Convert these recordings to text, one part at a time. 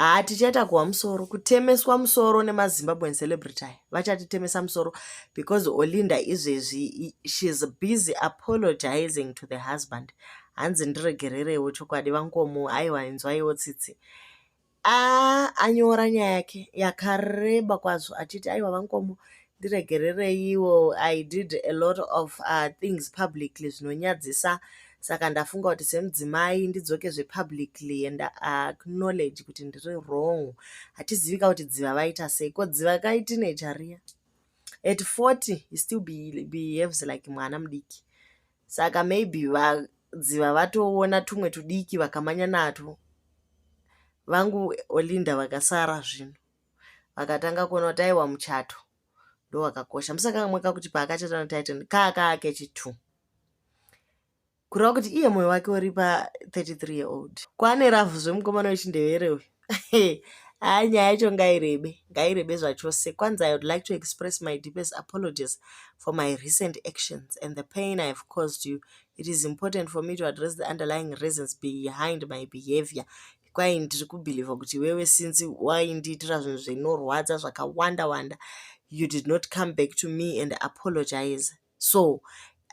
Haa, tichaita kuwa musoro, kutemeswa musoro nemaZimbabwean celebrity aya. Vachatitemesa musoro because Olinda izvezvi she's busy apologizing to the husband. Hanzi, "Ndiregererewo chokwadi, vaNkomo, aiwa, inzwaiwo tsitsi." Anyora nyaya yake yakareba kwazvo achiti, "Aiwa, vaNkomo, ndiregerereiwo. I did a lot of things publicly zvinonyadzisa, saka ndafunga kuti semudzimai ndidzoke zvepublicly and acknowledge kuti ndiri wrong." Hatizivi ka kuti Dziva vaita sei. Ko Dziva kaiteenager riya? At 40 he still behaves like mwana mudiki, saka maybe vaDziva vatoona tumwe tudiki vakamanya natwo. Vangu Olinda vakasara zvino vakatanga kuona kuti aiwa, muchato ndo wakakosha. Musakanganwa kuti paakachata naTytan kaaka kechi2, kureva kuti iye mwoyo wake uri pa33 year old. Kwane ravhu zvemukomana wechindevere uyu. Haa, nyaya yacho ngairebe, ngairebe zvachose. Kwanzi, "I would like to express my deepest apologies for my recent actions and the pain I have caused you. It is important for me to address the underlying reasons behind my behavior." Kwai ndiri kubhilivha kuti iwewe, since waindiitira zvinhu zvinorwadza zvakawanda wanda, you did not come back to me and apologize, so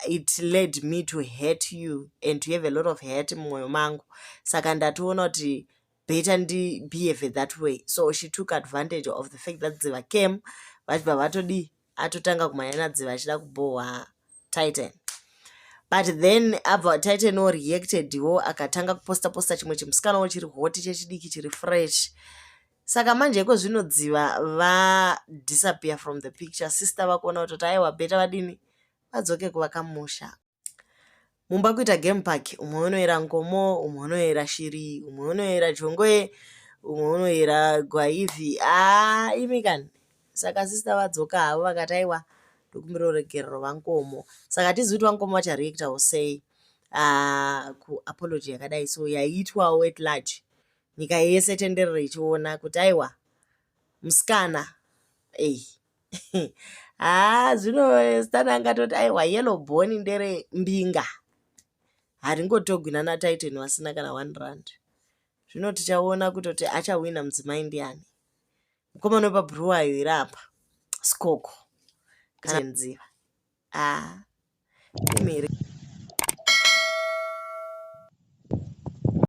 it led me to hate you and to have a lot of hate mumwoyo mangu. Saka ndatoona kuti better ndibehave that way. So she took advantage of the fact that Dziva came, vachibva vatodii, atotanga kumhanya naDziva achida kubhohwa Titan. But then abva Titan reactedwo, akatanga kuposta posta chimwe chimusikanawo chiri hot, chechidiki, chiri fresh. Saka manje iko zvino Dziva vadisappear from the picture. Sister vakuona kutoti aiwa, better vadini, vadzoke kuvaka musha. Mumba kuita game park: umwe unoyera Nkomo, umwe unoyera shiri, umwe unoyera jongwe, umwe unoyera gwaivhi. Haa, imi kani. Saka sister vadzoka havo, vakati, "Aiwa, ndokumbira ruregerero, vaNkomo." Saka hatizivi kuti vaNkomo vachareactawo sei kuapology yakadai so yaiitwawo at large, nyika yese tenderere ichiona kuti aiwa, musikana ei. Haa, zvino Stan angatoti aiwa, yellow bone ndere mbinga, haringotogwi nana Titan vasina kana R1. Zvino tichaona kutoti achawina mudzimai ndiani, mukomana wepaBulawayo here apa, Skoko, kana Dziva? Haa, imhere.